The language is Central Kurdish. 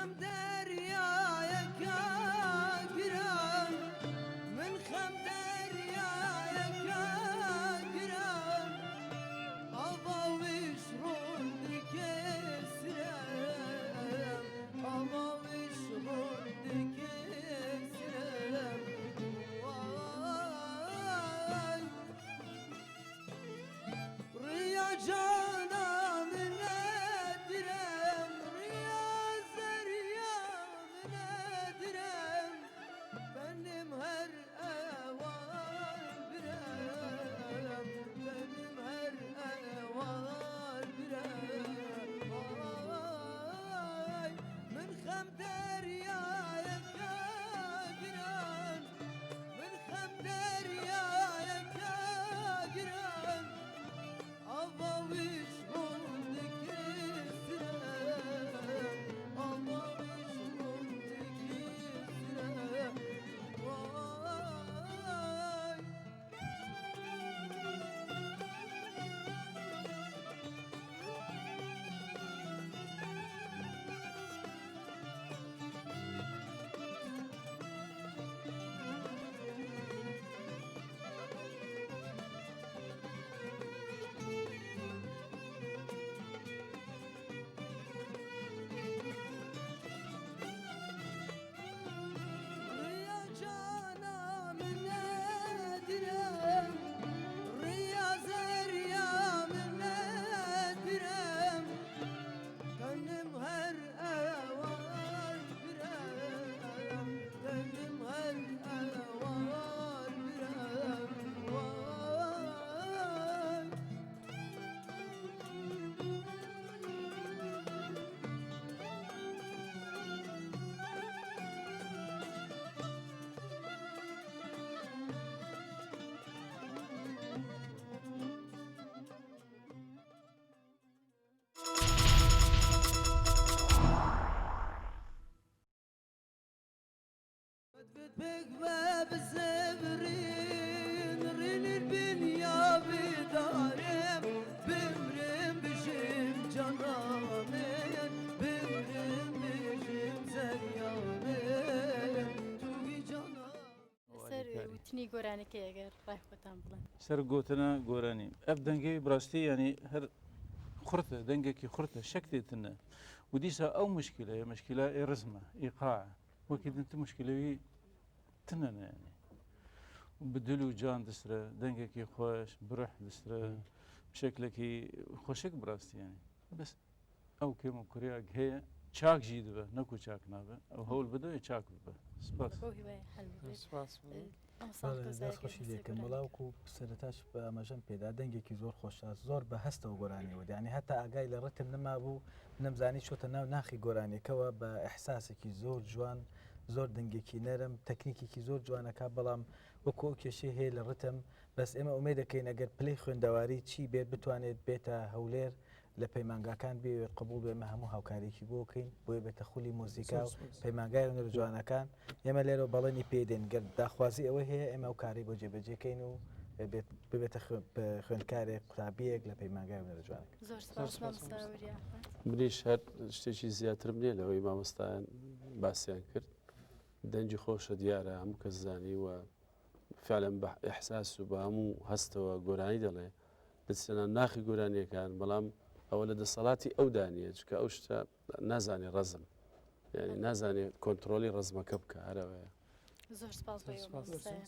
خەم دەریایەکە گران من خەم دەریایەکە گران ئاڤاویش ڕۆندکێ سرم ئاڤاویش ڕۆندکێ سرم وای ڕیا جانا منە درم ڕیا زەریا منە درم بەنم هەر ئەوار برم بەنم هەر ئەوار برم وای من خەم دەریایەکە گران من خەم دەریایەکە گران ئاڤاویش ڕۆندکی سرم ئاڤاویش ڕۆندکی سرم وای. ڕیا جانا من نەدرم ڕیا زەریا من نەدرم تەنم هەر ئەوار برم تەنم هەر ئەوار برم وای. لەسەر وتنی گۆرانیەکەی ئەگەر ڕای خۆتان بڵێن. سەر گۆتنە گۆرانی ئەف دەنگەی بڕاستی یانی هەر خورتە دەنگێکی خورتە شەک تێتنە و دیسا ئەو مشکلەیە مشکلە ئێ ڕزمە ئیقاع وەکی دن تو مشکلەوی تنە نەیانی بدل و جان دسرە دەنگێکی خۆش بڕح دسرە شکلێکی خۆشک بڕاستی یانی بەس ئەو کێم و کوریاک هەیە چاک ژی دبە نەکو چاک نابە ئەو هەول بدە چاک ببە سپاس. بەو هیوایە حەل ببێت. سپاس. مامۆستا بەڵێ دەست خۆشی لێکەم وەڵا وەکو سەرەتاش بە ئاماژەم پێدا دەنگێکی زۆر خۆشە زۆر بە هەستەوە گۆرانی وت یعنی هەتا ئاگای لە ڕتم نەمابوو نەمزانی چۆتە ناو ناخی گۆرانیەکەوە بە ئیحساسێکی زۆر جوان زۆر دەنگێکی نەرم تەکنیکێکی زۆر جوانەکە بەڵام وەکو ئەو کێشەی هەیە لە ڕتم بەس ئێمە ئومێد دەکەین ئەگەر پلەی خوێندەواری چی بێت بتوانێت بێتە هەولێر لە پەیمانگاکان بیەوێت قبوڵ بێ ئێمە هەموو هاوکاریەکی بۆ کەین بۆیە بێتە خولی مۆزیکا و پەیمانگای هونەرە جوانەکان ئێمە لێرەوە بەڵێنی پێ دێن گەر داخوازی ئەوەی هەیە ئێمە ئەو کارەی بۆ جێبەجێکەین و ببێتە خوێندکارێک قوتابیەک لە پەیمانگای هونەرە جوانەکان. زۆر سپاس مامۆستا وریا ئەحمەد. منیش هەر شتێکی زیاترم نییە لەوەی مامۆستایان باسیان کرد دەنگی خۆشە دیارە هەموو کەس زانی و فعلا بە ئیحساس و بە هەموو هەستەوە گۆرانی دەڵێ دەچتە ناو ناخی گۆرانیەکان بەڵام ئەوە لە دەسەڵاتی ئەودا نییە چونکە ئەو شتە نازانێ ڕەزم یعنی نازانێ کۆنتترۆلی ڕەزمەکە بکە هەرەوەیە زۆر سپاس بۆ ئێوە مامۆستایان.